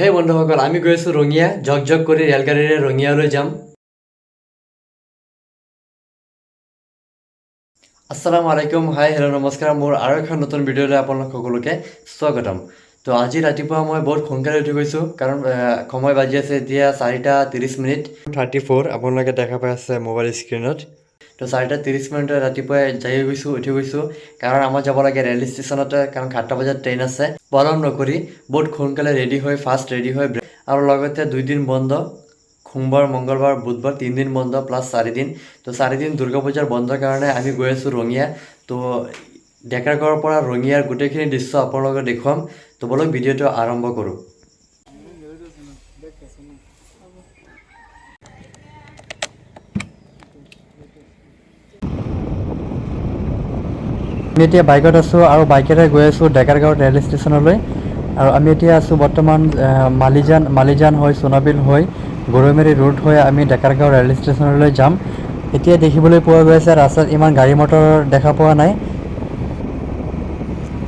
সেই বন্ধুসকল, আমি গৈ আছোঁ ৰঙিয়া। জগ জগ কৰি ৰেলগাড়ীৰে ৰঙিয়ালৈ যাম। আসসালামু আলাইকুম, হাই, হেল্ল', নমস্কাৰ। মোৰ আৰু এখন নতুন ভিডিঅ'লৈ আপোনালোক সকলোকে স্বাগতম। তো আজি ৰাতিপুৱা মই বহুত সোনকালে উঠি গৈছোঁ, কাৰণ সময় বাজি আছে এতিয়া 4টা 30 মিনিট 34, আপোনালোকে দেখা পাই আছে মোবাইল স্ক্ৰীণত। তো 4টা 30 মিনিটত ৰাতিপুৱাই যাই গৈছোঁ, উঠি গৈছোঁ, কাৰণ আমাৰ যাব লাগে ৰেল ষ্টেচনতে, কাৰণ 7টা বজাত ট্ৰেইন আছে। পলম নকৰি বহুত সোনকালে ৰেডি হৈ, ফাষ্ট ৰেডি হৈ, আৰু লগতে 2 দিন বন্ধ, সোমবাৰ, মংগলবাৰ, বুধবাৰ, 3 দিন বন্ধ, প্লাছ 4 দিন। তো 4 দিন দুৰ্গা পূজাৰ বন্ধৰ কাৰণে আমি গৈ আছোঁ ৰঙিয়া। তো ডেকাৰগাঁৱৰ পৰা ৰঙিয়াৰ গোটেইখিনি দৃশ্য আপোনালোকক দেখুৱাম। তো ব'লক, ভিডিঅ'টো আৰম্ভ কৰোঁ। আমি এতিয়া বাইকত আছোঁ আৰু বাইকেৰে গৈ আছোঁ ডেকাৰগাঁও ৰেল ষ্টেচনলৈ। আৰু আমি এতিয়া আছোঁ বৰ্তমান মালিজান, মালিজান হৈ, সোণাবিল হৈ, গৰৈমাৰী ৰোড হৈ আমি ডেকাৰগাঁও ৰেল ষ্টেচনলৈ যাম। এতিয়া দেখিবলৈ পোৱা গৈ আছে, ৰাস্তাত ইমান গাড়ী মটৰ দেখা পোৱা নাই।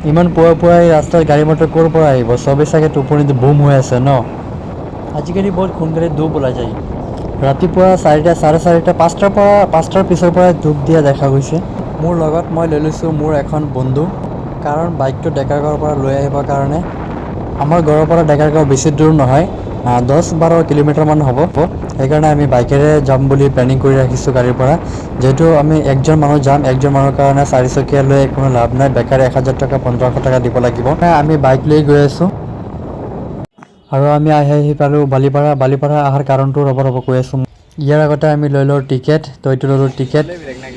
ইমান পুৱা পুৱাই ৰাস্তাত গাড়ী মটৰ ক'ৰ পৰা আহিব? চবেই চাগে টোপনিত বুম হৈ আছে ন। আজিকালি বহুত সোনকালে ধূপ ওলাই যায়। ৰাতিপুৱা 4টা, 4:30, 5টাৰ পৰা, 5টাৰ পিছৰ পৰাই ধূপ দিয়া দেখা গৈছে। মোৰ লগত মই লৈ লৈছোঁ মোৰ এখন বন্ধু, কাৰণ বাইকটো ডেকাৰগাঁৱৰ পৰা লৈ আহিবৰ কাৰণে। আমাৰ ঘৰৰ পৰা ডেকাৰগাঁও বেছি দূৰ নহয়, 10-12 কিলোমিটাৰমান হ'ব। সেইকাৰণে আমি বাইকেৰে যাম বুলি প্লেনিং কৰি ৰাখিছোঁ। গাড়ীৰ পৰা যিহেতু আমি একজন মানুহ যাম, একজন মানুহৰ কাৰণে চাৰিচকীয়া লৈ কোনো লাভ নাই, বেকাৰ 1000 টকা, 1500 টকা দিব লাগিব। আমি বাইক লৈ গৈ আছোঁ। আৰু আমি আহি আহি পালোঁ বালিপাৰা। বালিপাৰা অহাৰ কাৰণটো, ৰ'ব ৰ'ব, কৈ আছোঁ। ইয়াৰ আগতে আমি লৈ লওঁ টিকেট। তো এইটো ল'লোঁ টিকেট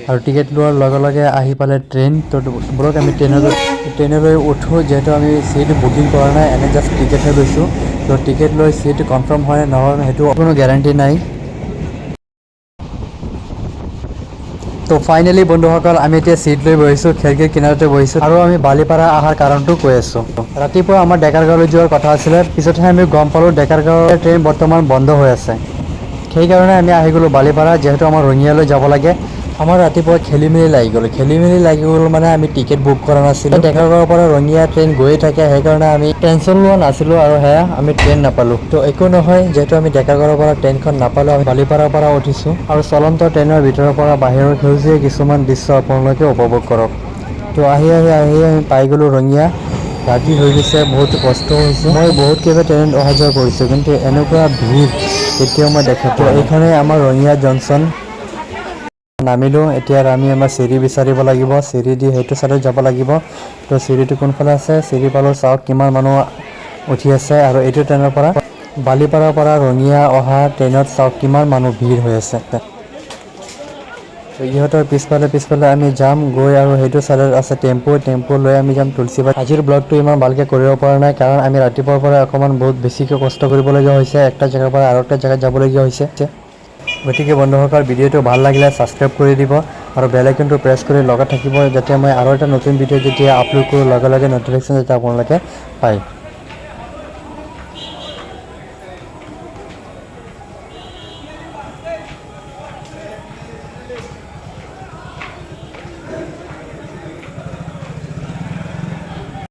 আৰু টিকেট লোৱাৰ লগে লগে আহি পালে ট্ৰেইন। তো ব'লক, আমি ট্ৰেইনলৈ উঠোঁ। যিহেতু আমি চিট বুকিং কৰা নাই, এনে জাষ্ট টিকেটহে লৈছোঁ। তো টিকেট লৈ চিট কনফাৰ্ম হয় নহয়, সেইটো কোনো গেৰাণ্টি নাই। তো ফাইনেলি বন্ধুসকল, আমি এতিয়া চিট লৈ বহিছোঁ, খিৰিকীৰ কিনাৰতে বহিছোঁ। আৰু আমি বালিপাৰা অহাৰ কাৰণটো কৈ আছোঁ। ৰাতিপুৱা আমাৰ ডেকাৰগাঁৱলৈ যোৱাৰ কথা আছিলে, পিছতহে আমি গম পালোঁ ডেকাৰগাঁৱৰ ট্ৰেইন বৰ্তমান বন্ধ হৈ আছে। সেইকাৰণে আমি আহি গ'লোঁ বালিপাৰা, যিহেতু আমাৰ ৰঙিয়ালৈ যাব লাগে। আমাৰ ৰাতিপুৱা খেলি মেলি লাগি গ'ল। খেলি মেলি লাগি গ'ল মানে আমি টিকেট বুক কৰা নাছিলোঁ। ডেকাৰগাঁৱৰ পৰা ৰঙিয়া ট্ৰেইন গৈয়ে থাকে, সেইকাৰণে আমি টেনশ্যন লোৱা নাছিলোঁ আৰু সেয়া আমি ট্ৰেইন নাপালোঁ। তো একো নহয়, যিহেতু আমি ডেকাৰগাঁৱৰ পৰা ট্ৰেইনখন নাপালোঁ, আমি বালিপাৰাৰ পৰা উঠিছোঁ। আৰু চলন্ত ট্ৰেইনৰ ভিতৰৰ পৰা বাহিৰৰ সেউজীয়া কিছুমান দৃশ্য আপোনালোকে উপভোগ কৰক। তো আহি আহি আহি আমি পাই গ'লোঁ ৰঙিয়া। ৰাতি হৈ গৈছে, বহুত কষ্ট হৈছে। মই বহুত কেইবাৰ ট্ৰেইনত অহা যোৱা কৰিছোঁ, কিন্তু এনেকুৱা ভিৰ কেতিয়াও মই দেখা পোৱা। এইখনেই আমাৰ ৰঙিয়া জংচন। নামিলোঁ। এতিয়া আমি আমাৰ চিৰি বিচাৰিব লাগিব। চিৰি দি সেইটো চাইডত যাব লাগিব। তো চিৰিটো কোনফালে আছে? চিৰি পালোঁ। চাওক কিমান মানুহ উঠি আছে। আৰু এইটো ট্ৰেইনৰ পৰা, বালিপাৰাৰ পৰা ৰঙিয়া অহা ট্ৰেইনত চাওক কিমান মানুহ ভিৰ হৈ আছে। তো ইহঁতৰ পিছফালে পিছফালে আমি যাম গৈ। আৰু সেইটো চাইডত আছে টেম্পু। টেম্পু লৈ আমি যাম তুলসীবাৰী। আজিৰ ব্লগটো ইমান ভালকৈ কৰিব পৰা নাই, কাৰণ আমি ৰাতিপুৱাৰ পৰা অকণমান বহুত বেছিকৈ কষ্ট কৰিবলগীয়া হৈছে, একটা জেগাৰ পৰা আৰু একটা জেগাত যাবলগীয়া হৈছে। গতিকে বন্ধুসকল, ভিডিঅ'টো ভাল লাগিলে ছাবস্ক্ৰাইব কৰি দিব আৰু বেল আইকনটো প্ৰেছ কৰি লগত থাকিব, যাতে মই আৰু এটা নতুন ভিডিঅ' যেতিয়া আপলোড কৰোঁ, লগে লগে ন'টিফিকেশ্যন যাতে আপোনালোকে পায়।